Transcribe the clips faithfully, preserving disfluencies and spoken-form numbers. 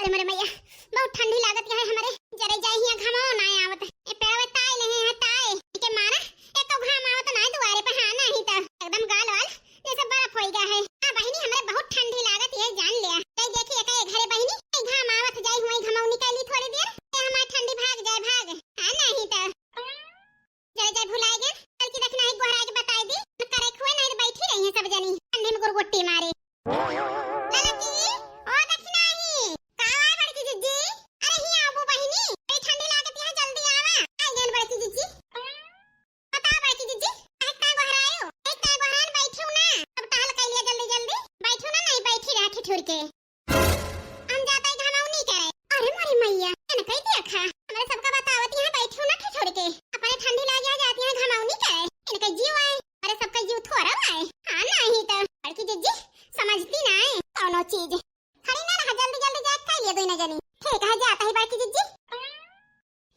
अरे मोरे मैया, बहुत ठंडी लागत है हमरे। जरे जाई हियाँ घामो ना आवत। ए पेड़वे ताई लेहे हैं ताई। के मारा, एको घाम आवत ना दुआरे पे, हाँ नाही त एकदम गाल वाल जैसे बर्फ होई गा है। हाँ बहिनी, हमरे बहुत ठंडी लागत है, जान लिया। जाई देखी एका ए घरे बहिनी, ए घाम आवत जाई हुई घमौनी कैली थोड़ी देर। ए हमार ठंडी भाग जाए भाग। हाँ नाही त। जरे जाए भुलाए गए, कल की दखिनाही गोहराए के बताई दी। करे खुए नाही त बैठी रही है सब जनी ठंडी में गुरगुट्टी मारे। ललकी, ओ दखिनाही, का हुआ बड़की जिज्जी? अरे हियाँ आबू बहिनी, बड़ी ठंडी लागत है, जल्दी आवा। आई गन बड़की जिज्जी। बताओ बड़की जिज्जी, काहे का गोहरायो? एक का गोहरान बैठियो ना, सब टहल कैलिया जल्दी जल्दी। बैठियो ना, नाही बैठी रहा ठिठुर के। हम जाता है घमौनी करे। अरे मोरी मैया, एन कही दिया खा। हमरे सबका बतावत यहाँ बैठियो ना ठिठुर के। अपने ठंडी लाग जाती है घमौनी करे। एन कही जीव आए, अरे सबका जीव थोड़ा आए। हाँ नाही त बड़की जिज्जी समझती ना है कौनो चीज। खड़ी ना रहा, जल्दी जल्दी जाके खाई लिया दोनों जनी। ठीक है, जाता ही बड़की जिज्जी।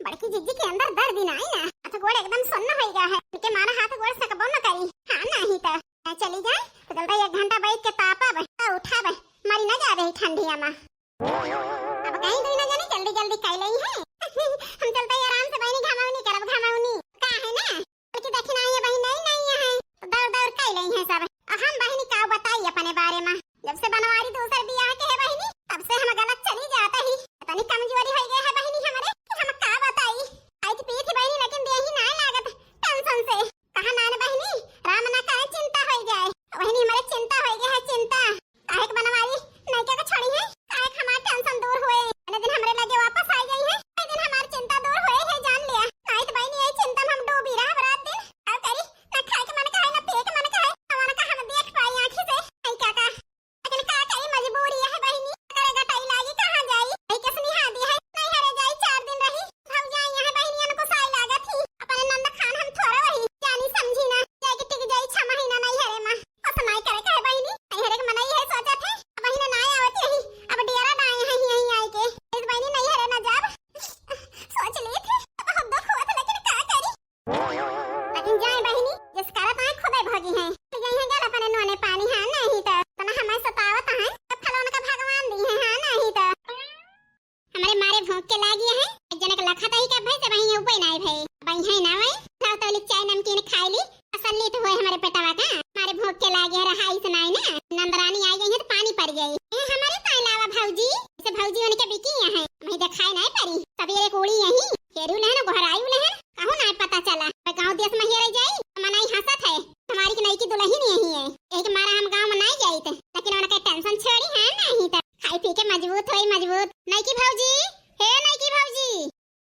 बड़की जिज्जी के अंदर दर्द ही ना आई ना, हाथ गोड़ एकदम सुन्न होई गया है। इनके मारा हाथ गोड़ सकबो न करी। हाँ नाही त। मैं चली जाए तो जल्दी एक घंटा बैठ के तापब, तो उठब, मरी ना जावे ही ठंडिया में। अब कहीं दोनों जनी जल्दी जल्दी खाई लई है। हम चलते ही आराम से बहिनी घमौनी करब, घमौनी। का है ना? कि दखिनाही बहिनी नहीं, नहीं है, तो दौड़ दौड़ कई लई है सब। आ हम बहिनी का बताई अपने बारे में, जब से बनवारी दूसर बियाह के है बहिनी, तब से हम गलत चली जाता ही। इतनी कमजोरी हो गई है बहिनी हमरे कि हम का बताई। खाई तो पी थी बहिनी, लेकिन देही ना लागत टेंशन से। कहा नान बहिनी, राम ना करे चिंता हो जाए। बहिनी हमरे चिंता हो गई है, चिंता। काहे के बनवारी नइके के छोड़ी है, काहे के हमार टेंशन दूर होए। अने दिन हमरे लगे वापस आ गई है, वही दिन हमार चिंता दूर होए है, जान लिया। नाही त बहिनी, यही चिंता में हम डूबी रहब रात दिन। का करी, ना खाए के मन कहे, ना पिए के मन कहे, हमारा का हम देख पाई आँखी से। नहीं का का, लेकिन का करी, मजबूरी है बहिनी, करे गटाई लागी, कहाँ जाई? नहीं के सुनी हादी है, नहीं हरे जाई, चार दिन रही, भौजाई यहाँ बहिनियन को साई लागत ही। अपने नंद खान हम थोड़ा वही, जानी समझी ना, जाए के टिक जाई छह महीना नहीं हरे माँ। कुछ नाई करे काहे बहिनी? नैहरे के मनई है सोचत है, अब बहिने नाई आवत यही, अब डेरा डाए हैं यहीं आए के। इस बहिनी नैहरे ना जाब, सोच ली थी, बहुत दुख हुआ था, लेकिन का करी? लेकिन जाए बहिनी, जिस करत आए खूबे भोगी हैं, तो यही गल अपने नोने पानी, हाँ नहीं तो, तना हमें सतावत हैं, तो फलवन का भगवान दी है, हाँ नहीं तो। हमरे मारे भूख के लागी है, एक जने के लखत ही का भाई से वहीं ऊपर नाई भाई, वहीं है ना भाई, लाओ तो लिख चाय नमकीन खाई ली, तसल्ली तो होए हमरे पेटवा का, मारे भूख के लागी है, रहाई से नाई ना, नंदरानी आई गई है तो पानी पड़ गई। ए, हमरे ताई लावा भौजी, इसे भौजी उनके बिकी है, वहीं देखाई नाई पड़ी, सवेरे कूड़ी यहीं, केरू लेहन, गोहराई लेहन, कहूँ नाई पता चला, मैं गाँव देश में ही रह जाई, मनाई हंसत है, हमारी की नई की दुल्हन यही है, एक मारा हम गाँव में नाई जाइत, लेकिन उनके टेंशन छोड़ी है नहीं तो। खाई पी के मजबूत होई मजबूत। नई की भौजी, हे नई की भौजी।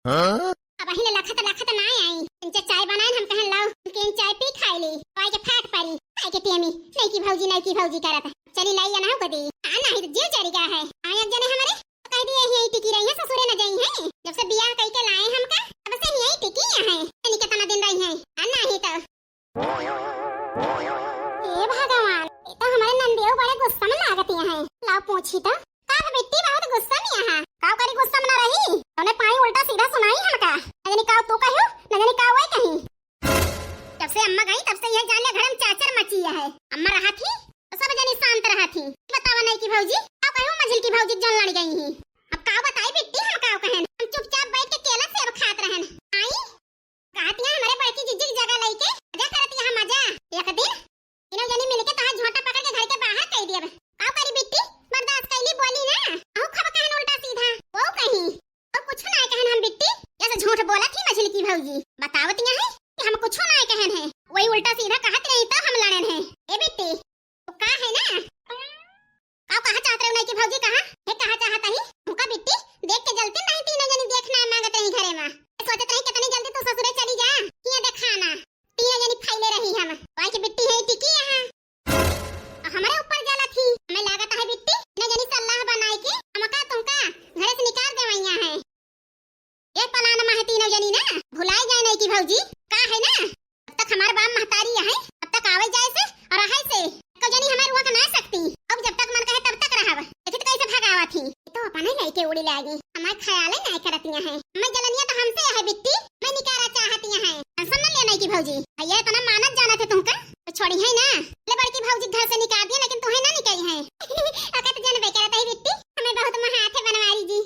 हाँ? अब अहिने लखत लखत ना आई। इनके चाय बनाए हम कहन लाओ, इनके इन चाय पी खाई ली। पाई के फाट पड़ी, खाई के टेमी। नई की भौजी, नई की भौजी करत। चली लाई या ना कदी। आ नाही तो जीव जरी गा है। आए एक जने हमरे तो कह दिए यही टिकी रही है, ससुरे न जाई है। जब से बियाह कई के लाए हमका, तब से यही टिकी है। इनके तना दिन रही है। आ नाही तो ए भगवान, ये तो हमारे नंदियो बड़े गुस्सा में लागत हैं। लाओ पूछी तो, का है बिट्टी, बहुत गुस्सा में यहाँ? का करी गुस्सा में ना रही? तूने पाई उल्टा सीधा सुनाई हमका। न जानी का तू कहियो, न जानी का वही कहीं। जब से अम्मा गई, तब से यह जान ले घर में चाचर मची है। अम्मा रहा थी, तो सब जनी शांत रहा थी। बतावा नहीं की भौजी, का कहियो मझिल की भौजी जन लड़ गई ही। अब का बताई बिट्टी, हम का कहें? हम चुपचाप बैठ के केला सेब खात रहन। आई? कहतिया हमारे बड़की जिज्जी की जगह लइके मजा करतिया हम मजा। एक दिन तीनों जनी मिलके तोहार झोंटा पकड़ के घर के बाहर कई दियब। का करी बिट्टी, बर्दाश्त कैली बोली ना। अहू खूब कहन उल्टा सीधा। वो कहीं, और कुछ ना कहन हम बिट्टी, जैसे झूठ बोला थी मझिल की भौजी। बतावतिया है कि हम कुछ ना कहन है, वही उल्टा सीधा कहत रही तो हम लड़न है। ए बिट्टी, तो का है ना? का कहा चाहत रहे हो नई की भौजी, कहा? हे कहा चाहत ही? मुका बिट्टी, देख के जलती नहीं, तीनों जनी देखना मांगत रही घरे में। सोचत रही कितनी जल्दी तू ससुरे चली जा। ये देखाना, तीनों जनी फैले रही हम। वाई के बिट्टी है टिकी यहाँ। आ हमरे ऊपर जलत ही। हमें लागत है बिट्टी, तीनों जनी सलाह बनाए के हमका तुमका घरे से निकाल देवैया है। ये पलान में है तीनों जनी ना, भुलाई जाए नहीं की भौजी, का है ना, जब तक हमार बाप महतारी है, तब तक आवे जाए से और रहे से, को जनी हमार रुआ के ना सकती, अब जब तक मन कहे तब तक रहब, देखित कैसे भगावा थी, ये तो अपने लइके उड़ी लागी, हमार ख्याल ही नहीं करतिया है, हमें जलनिया तो हमसे है बिट्टी, मैं निकारा चाहतिया है, टेंशन न ले नहीं की भौजी, भैया इतना मानत जाना थे तुमका, तो छोड़ी है ना, ले बड़की भौजी घर से निकाल दिया, लेकिन तुम्हें ना निकाली है, अगर तो जनबे करत है बिट्टी, हमें बहुत महाथे बनवारी जी।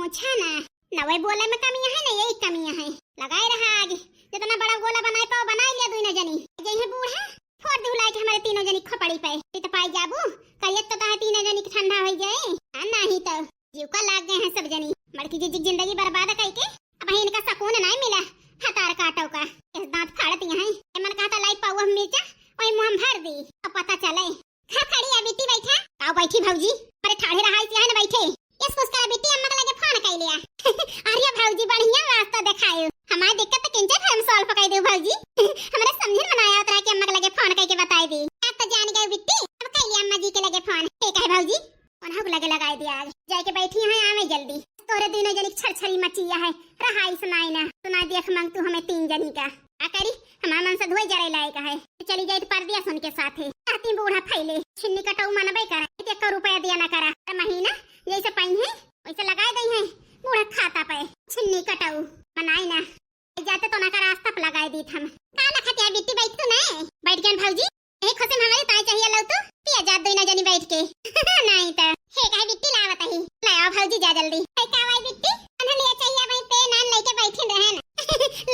अच्छा ना, ना वही बोले में कमी है, ना यही कमी है। लगाए रहा आज, जितना बड़ा गोला बनाए पाओ, बनाए लिया दुइनो जनी। जइहे बूढ़ा, फोड़ दिहु लाइके हमरे तीनों जनी खोपड़ी पे। इ त पाई जाबू, करियत तो ताहे तीनों जनी के ठंडा होई जाए। आ नाही तो जीव का लाग गए हैं सब जनी। बड़की जिज्जी जिंदगी बर्बाद कइके, अब इनका सकून नाई मिला। हतार काटो का, इस दांत फाड़त यहाँ। ए मन कहता लाई पाऊ हम मिर्चा, वही मुंह में भर दी, अब पता चले। खा खड़ी है बिट्टी बैठा। आओ बैठी भौजी, अरे ठाढ़े रहा इस यहाँ न बैठे। इस कुछ करा बिट्टी अम्मा के लगे फोन कर लिया। अरे भौजी बढ़िया रास्ता दिखाए। हमारी दिक्कत तो किंचे हम सॉल्व कर दे भौजी। हमरे समझे में ना आवत रहा कि अम्मा के लगे फोन करके बताई दी। अब तो जान गए बिट्टी, अब कर लिया अम्मा जी के लगे फोन। ठीक है भौजी, उन्हों के लगे लगाई दिया आज। जाके बैठी हैं, आवे जल्दी। तोहरे दुइनो जनी के छरछरी मचिया है, रहा इस नाई ना। सुना दिया मंग तू हमें तीन जनी का। आ करी, हमार मन से धोई जरे लायक है। चली जाई तो परदेस उनके साथे। कहती बूढ़ा फैले, छिन्नी कटऊ मनबे करे। एक रुपया दिया ना करा। हर महीना जैसे पाई है, वैसे लगाए दई है। बूढ़ा खाता पे, छिन्नी कटऊ। मनाई ना। जाते तो ना का रास्ता पे लगाए दीत हम। का लखत या बिट्टी बैठ तू ना? बैठ गन भौजी। यही खुशी में हमारी ताई चाहिए लो तू। पिया जात दुइनो जनी बैठ के। नहीं तो। हे काहे बिट्टी लावत ही। ले आओ भौजी जा जल्दी। है का भाई बिट्टी? अनहन लिया चाहिए भाई पे नान लेके बैठे रहे ना।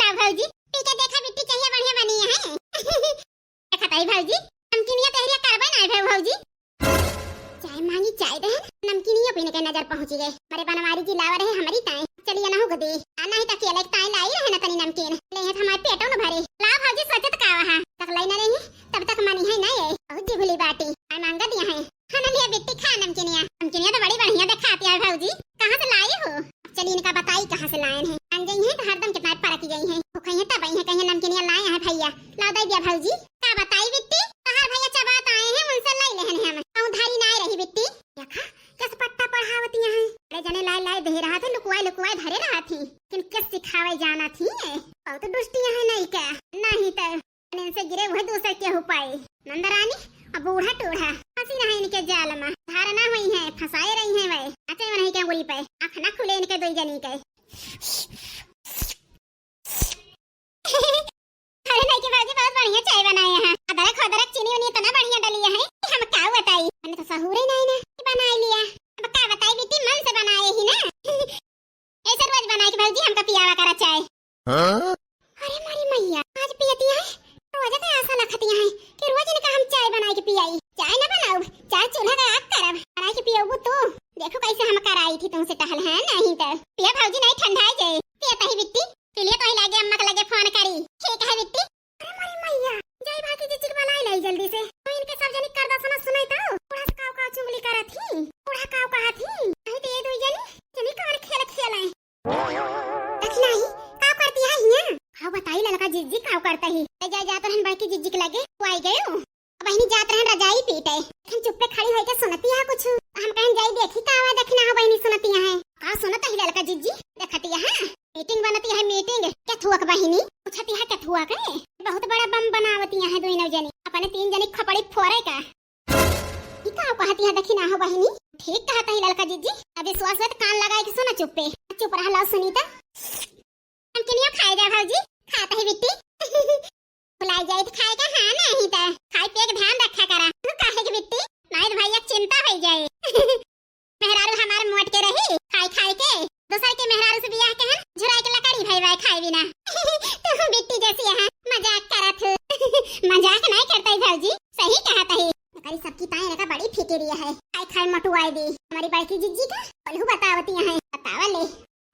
ला भौजी, पी के देखा बिट्टी चाहिए बढ़िया बनी है। देखा ताई भौजी, नमकीनिया तहरिया करबे ना भे भौजी। चाय मांगी चाय दे, नमकीनिया पीने के नजर पहुंची गए। हमारे बनवारी जी लावा रहे हमारी ताई। चलिए ना हो गदे। आ नहीं तो अकेले ताई लाई रहे ना तनी नमकीन। ले है तो हमारे पेटो न भरे। ला भौजी सोचत का वहा। तक लाई ना रही, तब तक मनी है ना ये। बहुत जी भूली बाटी। आ मांगा दिया है। खाना लिया बिट्टी खा नमकीनिया। नमकीनिया तो बड़ी बढ़िया दिखाती है भौजी। कहाँ से लाई हो? अब चलिए इनका बताई कहाँ से लाए हैं। अन गई हैं तो हरदम कितना परक गई हैं। वो कहीं तब आई हैं, कहीं नमकीनिया लाए हैं भैया। ला दे दिया भौजी। का बताई बिट्टी? तहार भैया चबात आए हैं, उनसे लाई लेहन हम। कहूँ धारी ना रही बिट्टी। देखा, कस पट्टा पढ़ावतिया हैं। अरे जने लाई लाई दे रहा थे, लुकवाए लुकवाए धरे रहा थी। लेकिन कस सिखावे जाना थी ये? बहुत दुष्टिया हैं नहीं का? नहीं तो इनसे गिरे वह दूसर के हो पाए। नंदरानी, अब बूढ़ा टूढ़ा, फंसी रहा इनके जाल में। धार ना हुई है, फंसाए रही हैं वह। नाचे नहीं के उंगली पे, आँख ना खुले इनके दो जनी के। अरे नहीं के बाजी बहुत बढ़िया चाय बनाए हैं। अदरक वदरक चीनी उनी इतना बढ़िया डली है कि हम का बताई। मैंने तो सहूरे नहीं ना कि बनाए लिया। अब का बताई बिट्टी, मन से बनाए ही ना। ऐसे रोज बनाए के भौजी हमका पियावा करा चाय। हाँ? अरे मारी मैया, आज पियती है। रोज तो ऐसा लखती है कि रोज इनका हम चाय बनाए के पियाई। चाय ना बनाऊ, चाय चूल्हा का आग करब, बनाए के पियबू तू। देखो कैसे हम कराई थी तुमसे टहल है, नहीं तो पिया भौजी नहीं ठंडा जाए। पिया तही बिट्टी। चलिए तो ही लागे अम्मा के लगे फोन करी। ठीक है बिट्टी। अरे मोरी मैया, जाई भागी जिज्जी के बुलाई लाई जल्दी से। तो इनके सब जनी कर दसना सुनाई तो। बूढ़ा से काव काव चुगली करत ही। बूढ़ा काव कहत ही। नहीं तो ये दो जनी, जनी कवन खेल खेल है। देख नहीं, काव करती है हिया? हाँ बताई ललका जिज्जी काव करता ही। ले जाए जात रहन बड़की जिज्जी के लगे, वो आई गयो। बहिनी जात रहन रजाई पीटे, हम चुप्पे खड़ी होइके सुनती है कुछ। हम कहन जाई देखी का आवाज दखिना हो बहिनी सुनती है। का सुनत ही ललका जिज्जी? देखती है मीटिंग बनती है मीटिंग। केथुआ के बहिनी? पूछती है केथुआ के। बहुत बड़ा बम बनावती है दुइनो जनी, अपने तीन जनी खपड़ी फोरे का। ई का कहती है दखिना हो बहिनी? ठीक कहत ही ललका जिज्जी, अब विश्वास है तो कान लगाए के सुना चुप्पे। चुप रहा ला सुनी तो। नमकीनिया खाए जा भौजी, खात ही बिट्टी। भुलाई जाए तो खाए का, हाँ नहीं तो खाए पिए के ध्यान रखा करा। तू काहे के बिट्टी, नहीं तो भैया चिंता हो जाए। मेहरारू हमार मोट के रही, खाए खाए के। दूसर के मेहरारू से बियाह के हन, झुराए के लकड़ी भई बाय खाए बिना। तू बिट्टी जैसी है, मजाक करत हूँ। मजाक नहीं करता ही भौजी, सही कहत ही। अरे सबकी ताई इनका बड़ी फिकिरिया है, खाए खाए मोटुआए दी। हमारी बड़की जिज्जी का पलहू बतावती है, बतावा ले।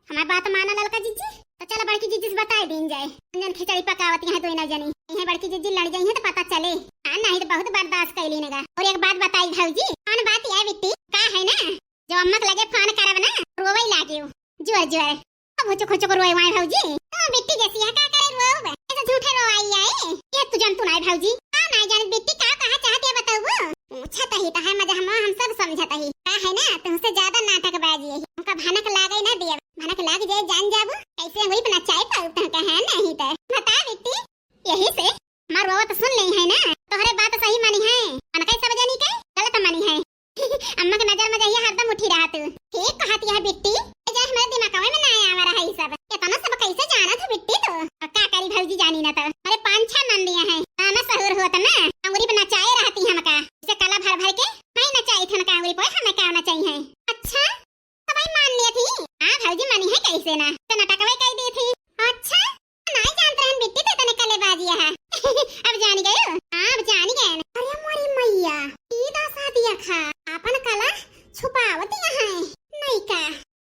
हमार बात माना ललका जिज्जी, तो चला बड़की जिज्जी से बताई दीन जाए। जन खिचड़ी पकावत यहाँ दोई ना जनी, यहाँ बड़की जिज्जी लड़ जाई है तो पता चले। हाँ नहीं तो बहुत बर्दाश्त कैली नगा। और एक बात बताई भौजी, कौन बात है बिट्टी? का है ना, जो अम्मा के लगे फोन करब ना, रोवे लागे जोर जोर। अब हुचुक हुचुक रोए वाए भौजी। तो बिट्टी जैसी है, का करे रोब? ऐसे झूठे रोवाई आए। ये तू जन तू नाई भौजी। का नाई जानत बिट्टी, का कहा चाहत है बताऊ? पूछत ही तो है मजा हम, हम सब समझत ही। का है ना, तुमसे ज्यादा नाटकबाजी है। हमका भनक लागे ना दिया। भनक लाग जाए, जान जाबू। कैसे वही पे नचाए पाऊ तो कहे नहीं तो। बता बिट्टी। यही से हमार रोवा तो सुन ले है ना। तोहरे बात सही मानी है। मन कई सब जानी के गलत मानी है। अम्मा के नजर में जहिया हरदम उठी रहा तू। ठीक कहत यह बिट्टी। ए जाए हमारे दिमागवा में ना आवा रहा ई सब। इतना सब कैसे जाना था बिट्टी तू? अब का करी भौजी जानी ना तो। अरे पाँच छह नंदिया है। ना ना सहूर होत ना। अंगुरी पे नचाए रहती हमका। इसे कला भर भर के मैं नचाई थन का अंगुरी पे हमें का नचाई है। अच्छा? भौजी मनी है कैसे ना, तो नटकवे कई दी थी। अच्छा, नाई जानत रहन बिट्टी, तो तने कले बाजी है। अब जानी गयो? हाँ, अब जानी गए। अरे मोरी मैया, ई दसा दिया खा, आपन कला छुपावत यहाँ है। नहीं का,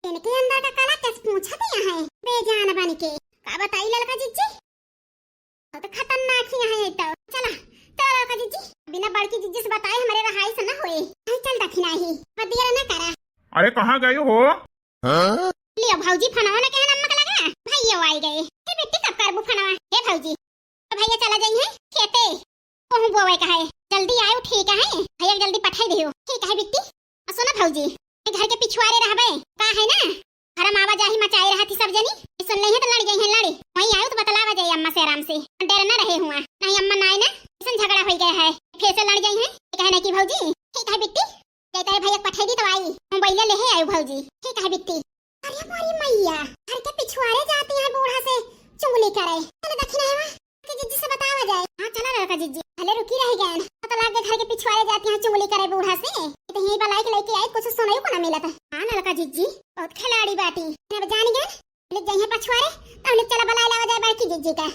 इनके अंदर का कला कैसे पूछत यहाँ है, बेजान बन के। का बताई ललका जिज्जी? बहुत खतरनाक ही है ये तो। चला, चला ललका जिज्जी, बिना बड़की जिज्जी से बताए हमारे रहाई से ना होए। नहीं चल दखिना ही, बदियर ना करा। अरे कहाँ गए हो? हाँ? लियो भौजी, फोनवा ना केहन अम्मा के लगा, भैया आई गए। हे बेटी, कब करबू फोनवा? हे भौजी, तो भैया चला जाई है खेते, कहूँ बोवे का है, जल्दी आयो, ठीक है, भैया जल्दी पठाई दियो, ठीक है बिट्टी। और सुना भौजी, ये घर के पिछुआरे रहबे, का है ना, घर में आवाजाही मचाए रहती सब जनी, ये सुन ले है तो लड़ गई है लड़ी, वहीं आयो तो बतलावा जाए अम्मा से आराम से, डर ना रहे हुआ, नहीं अम्मा ना आए ना, ऐसा झगड़ा हो गया है, फिर से लड़ गई है, ये कहने की भौजी, ठीक है बिट्टी, कहता है भैया पठाई दी तो आई, मोबाइल ले है आयो भौजी, ठीक है बिट्टी। अरे मोरी मैया, घर के पिछुआरे जाती हैं बूढ़ा से चुगली करे। चलो दखिना है वहाँ, कि जिज्जी से बतावा जाए। हाँ चला ललका जिज्जी, भले रुकी रह गए। पता लग गए घर के पिछुआरे जाती हैं चुगली करे बूढ़ा से। तो यही बलाई के लेके आई, कुछ सुनाई को ना मिलत। हाँ ललका जिज्जी, बहुत खिलाड़ी बाटी। अब जान गए, ले जाइए पछुआरे, तो ले चला बलाई लावा जाए बड़की जिज्जी का।